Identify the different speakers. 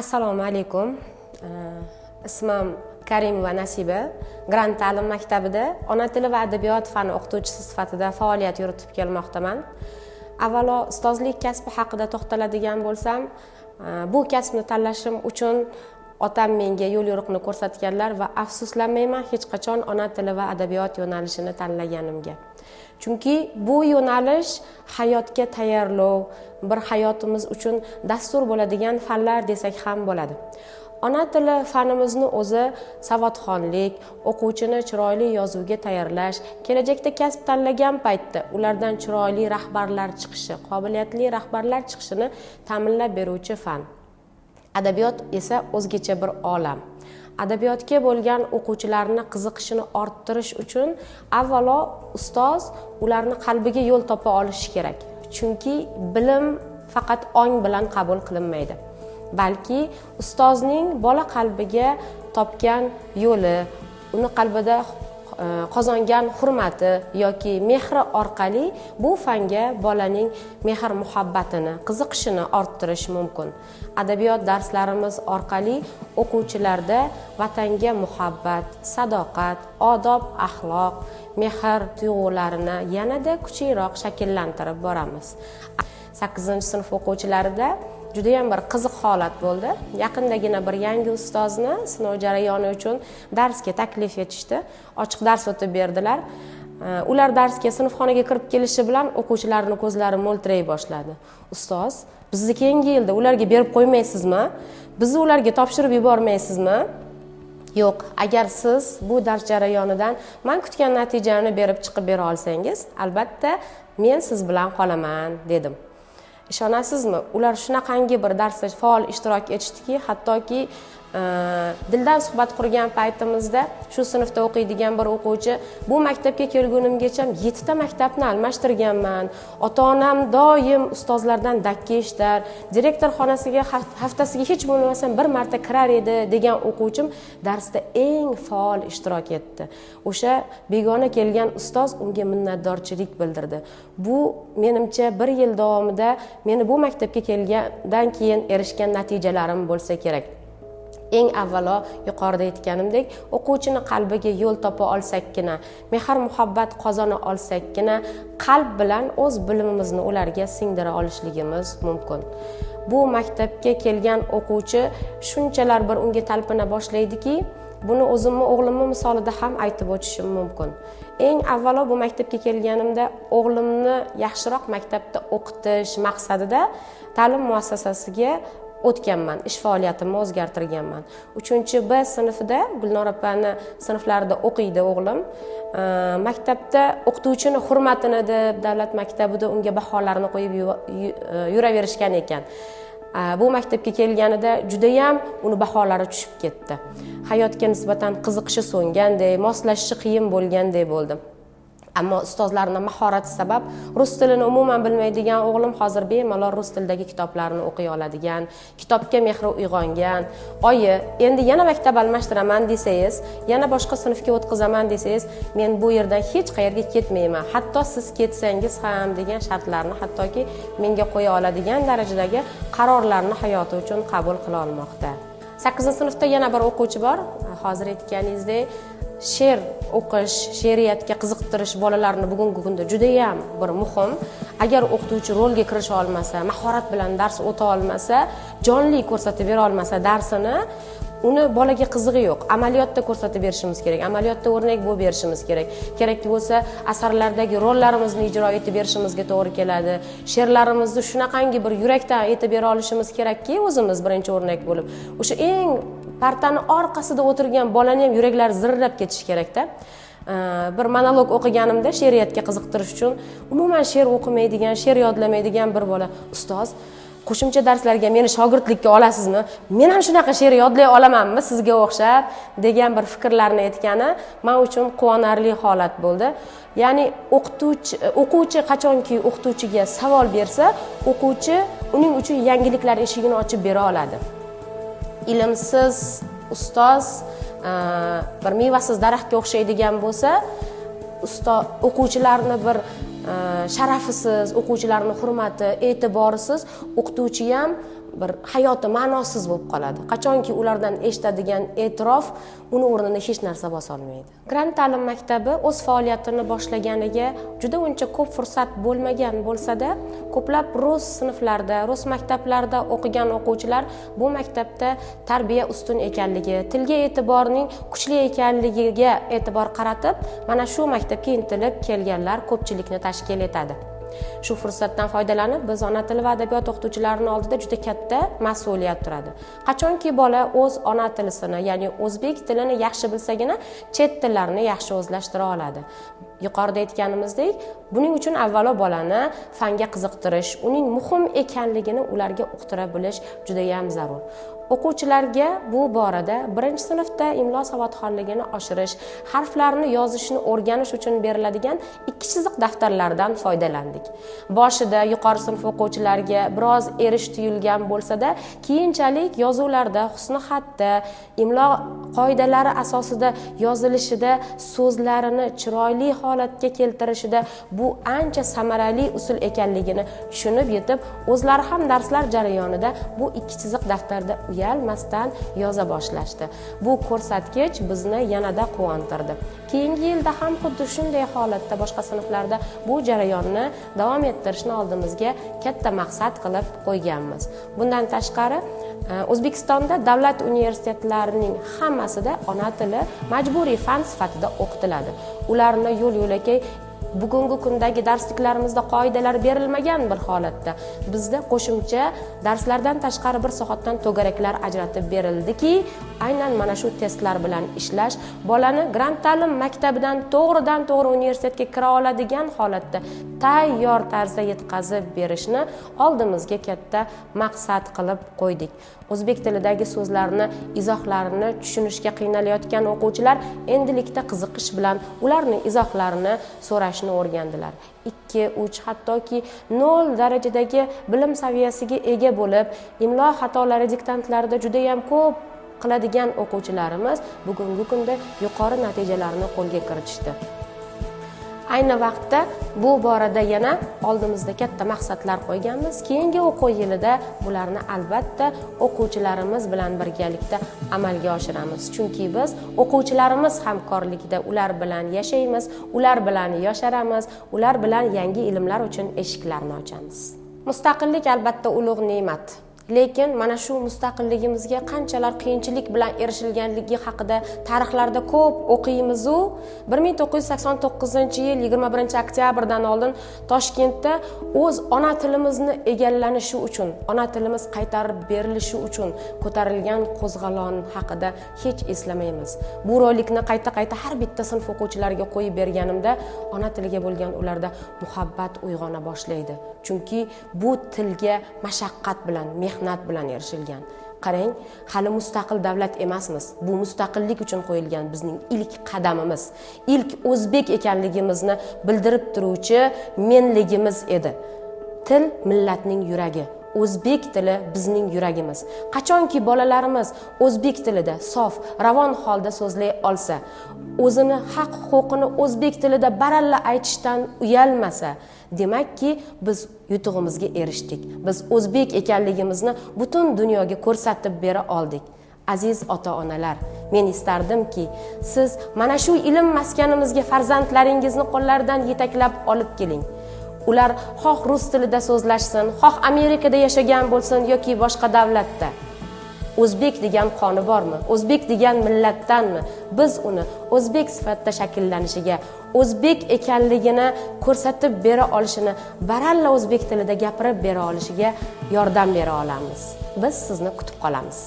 Speaker 1: Assalomu alaykum. Ismim Karimova Nasiba. Grand ta'lim maktabida ona tili va adabiyot fani o'qituvchisi sifatida faoliyat yuritib kelmoqdaman. Avvalo ustozlik kasbi haqida to'xtaladigan bo'lsam, bu kasbni tanlashim uchun otam menga yo'l yo'riqni ko'rsatganlar va afsuslanmayman hech qachon ona tili va adabiyot yo'nalishini tanlaganimga. Chunki bu yo'nalish hayotga tayyorlov, bir hayotimiz uchun dastur bo'ladigan fanlar desak ham bo'ladi. Ona tili fanimizni o'zi savodxonlik, o'quvchini chiroyli yozuvga tayyorlash, kelajakda kasb tanlagan paytda ulardan chiroyli rahbarlar chiqishi, qobiliyatli rahbarlar chiqishini ta'minlab beruvchi fan. Adabiyot esa o'zgacha bir olam. Adabiyotga bo'lgan o'quvchilarni qiziqishini orttirish uchun avvalo ustoz ularni qalbiga yo'l topa olishi kerak. Chunki bilim faqat ong bilan qabul qilinmaydi, balki ustozning bola qalbiga topgan yo'li, uni qalbida qozongan hurmati yoki mehri orqali bu fanga bolaning mehr muhabbatini, qiziqishini orttirish mumkin. Adabiyot darslarimiz orqali o'quvchilarda vatanga muhabbat, sadoqat, odob, axloq, mehr tuyg'ularini yanada kuchliroq shakllantirib boramiz. 8-sinf o'quvchilarida juda ham bir qiziq holat bo'ldi. Yaqindagina bir yangi ustozni sinov jarayoni uchun darsga taklif etishdi. Ochiq dars o'tib berdilar. Ular darsga sinfxonaga kirib kelishi bilan o'quvchilarning ko'zlari mo'ltiray boshladi. Ustoz, bizni keyingi yilda ularga berib qo'ymaysizmi? Bizni ularga topshirib yubormaysizmi? Yo'q, agar siz bu dars jarayonidan men kutgan natijani berib chiqib bera olsangiz, albatta men siz bilan qolaman, dedim. Ishonasizmi, ular shunaqangi bir darsda faol ishtirok etishdiki, hattoki dildan suhbat qurgan paytimizda shu sinfda o'qiydigan bir o'quvchi, bu maktabga kelgunimgacha 7 ta maktabni almashtirganman. Ota-onam doim ustozlardan dakki eshitar, direktor xonasiga haftasiga hech bo'lmasam bir marta kirar edi degan o'quvchim darsda eng faol ishtirok etdi. O'sha begona kelgan ustoz unga minnatdorchilik bildirdi. Bu menimcha bir yil davomida meni bu maktabga kelgandan keyin erishgan natijalarim bo'lsa kerak. Eng avvalo yuqorida aytganimdek, o'quvchini qalbiga yo'l topa olsakkina, mehr muhabbat qozona olsakkina, qalb bilan o'z bilimimizni ularga singdira olishligimiz mumkin. Bu maktabga kelgan o'quvchi shunchalar bir unga talpina boshlaydiki, buni o'zimni o'g'limni misolida ham aytib o'tishim mumkin. Eng avvalo bu maktabga kelganimda o'g'limni yaxshiroq maktabda o'qitish maqsadida ta'lim muassasasiga o'tganman, ish faoliyatimni o'zgartirganman. 3-B sinfida Gulnora opani sinflarida o'qiydi o'g'lim. Maktabda o'qituvchini hurmatini deb davlat maktabida unga baholarni qo'yib yuraverishgan ekan. Bu maktabga kelganida juda ham uni baholari tushib ketdi. Hayotga nisbatan qiziqishi so'ngandek, moslashishi qiyin bo'lgandek bo'ldi. Ammo ustozlarning mahorati sabab rus tilini umuman bilmaydigan o'g'lim hozir bemalol rus tilidagi kitoblarni o'qiy oladigan, kitobga mehri uyg'ongan. Oyi, endi yana maktab almashtiraman desangiz, yana boshqa sinfga o'tkazaman desangiz, men bu yerdan hech qayerga ketmayman. Hatto siz ketsangiz ham degan shartlarni hattoki menga qo'ya oladigan darajadagi qarorlarni hayoti uchun qabul qila olmoqda. 8-sinfda yana bir o'quvchi bor. Hozir aytganingizdek, she'r o'qish, she'riyatga qiziqtirish bolalarni bugungi kunda juda ham bir muhim. Agar o'qituvchi rolga kirisha olmasa, mahorat bilan dars o'ta olmasa, jonli ko'rsatib bera olmasa darsini, uni bolaga qizig'i yo'q. Amaliyotda ko'rsatib berishimiz kerak, amaliyotda o'rnak bo'lib berishimiz kerak. Kerak bo'lsa asarlardagi rollarimizni ijro etib berishimizga to'g'ri keladi. She'rlarimizni shunaqangi bir yurakdan aytib bera olishimiz kerakki, o'zimiz birinchi o'rnak bo'lib. O'sha eng partani orqasida o'tirgan bolani ham yuraklari zirillab ketishi kerakda. Bir monolog o'qiganimda she'riyatga qiziqtirish uchun umuman she'r o'qimaydigan, she'r yodlamaydigan bir bola, ustoz, qo'shimcha darslarga meni shogirdlikka olasizmi? Men ham shunaqa she'r yodlay olamanmi sizga o'xshab degan bir fikrlarni aytgani men uchun quvonarli holat bo'ldi. Ya'ni o'quvchi qachonki o'qituvchiga savol bersa, o'quvchi uning uchun yangiliklar eshigini ochib bera oladi. Ilmsiz ustoz bir mevasiz daraxtga o'xshaydigan bo'lsa, o'quvchilarni bir sharafisiz, o'quvchilarni hurmati, e'tiborisiz o'qituvchi ham bir hayoti ma'nosiz bo'lib qoladi. Qachonki ulardan eshitadigan e'tirof uni o'rnini hech narsa bosa olmaydi. Grant ta'lim maktabi o'z faoliyatini boshlaganiga juda uncha ko'p fursat bo'lmagan bo'lsa-da, ko'plab rus sinflarida, rus maktablarida o'qigan o'quvchilar bu maktabda tarbiya ustun ekanligi, tilga e'tiborning kuchli ekanligiga e'tibor qaratib, mana shu maktabga intilib kelganlar ko'pchilikni tashkil etadi. Shu fursatdan foydalanib, biz ona tili va adabiyot o'qituvchilarining oldida juda katta mas'uliyat turadi. Qachonki bola o'z ona tilisini, ya'ni o'zbek tilini yaxshi bilsagina, chet tillarini yaxshi o'zlashtira oladi. Yuqorida aytganimizdek, buning uchun avvalo bolani fanga qiziqtirish, uning muhim ekanligini ularga uqtira bilish juda ham zarur. O'quvchilarga bu borada 1-sinfda imlo savodxonligini oshirish, harflarni yozishni o'rganish uchun beriladigan 2 chiziq daftarlardan foydalandik. Boshida yuqori sinf o'quvchilariga biroz erish tuyulgan bo'lsa-da, keyinchalik yozuvlarda, husni xatda, imlo qoidalari asosida yozilishida, so'zlarini chiroyli holatga keltirishida bu ancha samarali usul ekanligini tushunib yetib, o'zlari ham darslar jarayonida bu 2 chiziq daftarda uyalmasdan yoza boshlashdi. Bu ko'rsatkich bizni yanada quvontirdi. Keyingi yilda ham xuddi shunday holatda boshqa sinflarda bu jarayonni davom ettirishni oldimizga katta maqsad qilib qo'yganmiz. Bundan tashqari, O'zbekistonda davlat universitetlarining hammasida ona tili majburiy fan sifatida o'qitiladi. Ularni yo'l-yo'lakay bugungi kundagi darsliklarimizda qoidalar berilmagan bir holatda bizda qo'shimcha darslardan tashqari bir soatdan to'garaklar ajratib berildiki, aynan mana shu testlar bilan ishlash bolani grant ta'lim maktabidan to'g'ridan to'g'ri universitetga kira oladigan holatda tayyor tarzda yetkazib berishni oldimizga katta maqsad qilib qo'ydik. O'zbek tilidagi so'zlarni izohlarini tushunishga qiynalayotgan o'quvchilar endilikda qiziqish bilan ularning izohlarini so'rashni o'rgandilar. 2, 3, hattoki 0 darajadagi bilim saviyasiga ega bo'lib, imlo xatolari diktantlarda juda ham ko'p qiladigan o'quvchilarimiz bugungi kunda yuqori natijalarni qo'lga kiritishdi. Ayni vaqtda bu borada yana oldimizda katta maqsadlar qo'yganmiz. Keyingi o'quv yilida bularni albatta o'quvchilarimiz bilan birgalikda amalga oshiramiz. Chunki biz o'quvchilarimiz hamkorligida ular bilan yashaymiz, ular bilan yosharamiz, ular bilan yangi ilmlar uchun eshiklarni ochamiz. Mustaqillik albatta ulug' ne'mat. Lekin mana shu mustaqilligimizga qanchalar qiyinchilik bilan erishilganligi haqida tarixlarda ko'p o'qiymiz-u, 1989-yil 21-oktyabrdan oldin Toshkentda o'z ona tilimizni egallanishi uchun, ona tilimiz qaytarib berilishi uchun ko'tarilgan qo'zg'olon haqida hech eslamaymiz. Bu rolikni qayta-qayta har bitta sinf o'quvchilariga qo'yib berganimda ona tiliga bo'lgan ularda muhabbat uyg'ona boshlaydi. Chunki bu tilga mashaqqat bilan, mehnat bilan erishilgan. Qarang, hali mustaqil davlat emasmiz. Bu mustaqillik uchun qo'yilgan bizning ilk qadamimiz, ilk o'zbek ekanligimizni bildirib turuvchi menligimiz edi. Til millatning yuragi. O'zbek tili bizning yuragimiz. Qachonki bolalarimiz o'zbek tilida sof, ravon holda so'zlay olsa, o'zini haq huquqini o'zbek tilida baralla aytishdan uyalmasa, demakki biz yutug'imizga erishdik. Biz o'zbek ekanligimizni butun dunyoga ko'rsatib bera oldik. Aziz ota-onalar, men istardimki, siz mana shu ilm maskanimizga farzandlaringizni qo'llaridan yetaklab olib keling. Ular xoh rus tilida so'zlashsin, xoh Amerikada yashagan bo'lsin yoki boshqa davlatda. O'zbek degan qoni bormi? O'zbek degan millatdanmi? Biz uni o'zbek sifatida shakllanishiga, o'zbek ekanligini ko'rsatib bera olishini, baralla o'zbek tilida gapirib bera olishiga yordam bera olamiz. Biz sizni kutib qolamiz.